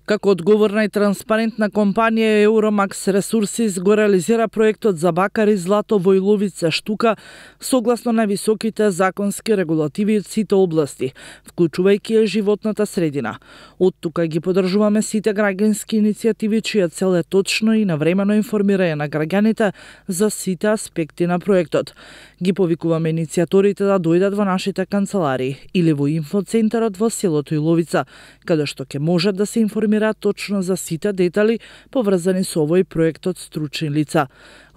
Како одговорна и транспарентна компанија Euromaks Ресурсис го реализира проектот за бакари Злато во Иловица Штука согласно највисоките законски регулативи од сите области, вклучувајќи животната средина. Од тука ги поддржуваме сите граѓански иницијативи чија цел е точно и навремено информирање на граѓаните за сите аспекти на проектот. Ги повикуваме иницијаторите да дојдат во нашите канцеларии или во инфоцентарот во селото Иловица, каде што ќе можат да се информираат точно за сите детали поврзани со овој проект од стручни лица.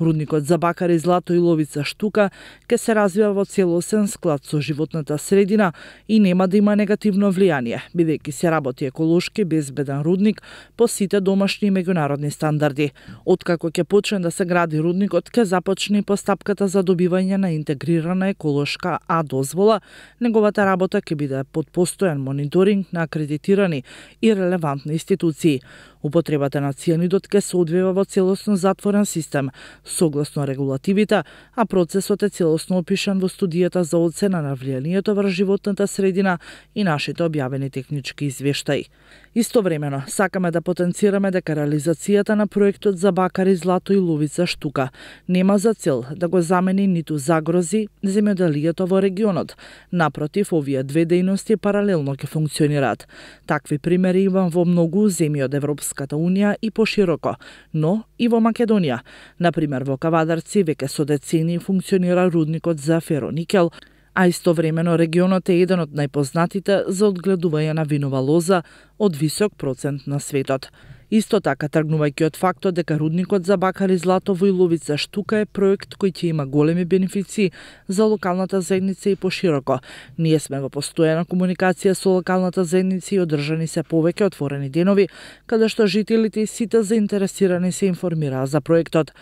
Рудникот за бакари Злато Иловица Штука ќе се развива во целосен склад со животната средина и нема да има негативно влијание, бидејќи се работи еколошки безбеден рудник по сите домашни и меѓународни стандарди. Откако ќе почне да се гради рудникот, ќе започне и постапката за добивање на интегрирана еколошка А дозвола. Неговата работа ќе биде под постојан мониторинг на акредитирани и релевантни институции. Употребата на цијанидот ќе се одвива во целосно затворен систем, согласно регулативите, а процесот е целосно опишан во студијата за оцена на влијанието врз животната средина и нашите објавени технички извештаи. Истовремено, сакаме да потенцираме дека реализацијата на проектот за бакари Злато Иловица Штука нема за цел да го замени ниту загрози земјоделието во регионот. Напротив, овие две дејности паралелно ќе функционираат. Такви примери имам во многу земји од Европската Унија и пошироко, но и во Македонија. Например, во Кавадарци веќе со децении функционира рудникот за фероникел, а истовремено регионот е еден од најпознатите за одгледување на винова лоза од висок процент на светот. Исто така, тргнувајќи од фактот дека рудникот за бакари Злато во Иловица Штука е проект кој ќе има големи бенефиции за локалната заедница и пошироко. Ние сме во постојана комуникација со локалната заедница и одржани се повеќе отворени денови, каде што жителите и сите заинтересирани се информираа за проектот.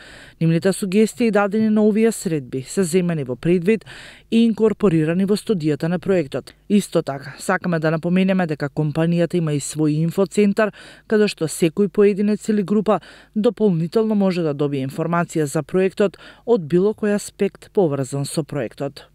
Нивните сугестии дадени на овие средби се земени во предвид и инкорпорирани во студијата на проектот. Исто така, сакаме да напоменеме дека компанијата има и свој инфоцентар, каде што секој поединец или група дополнително може да добие информација за проектот од било кој аспект поврзан со проектот.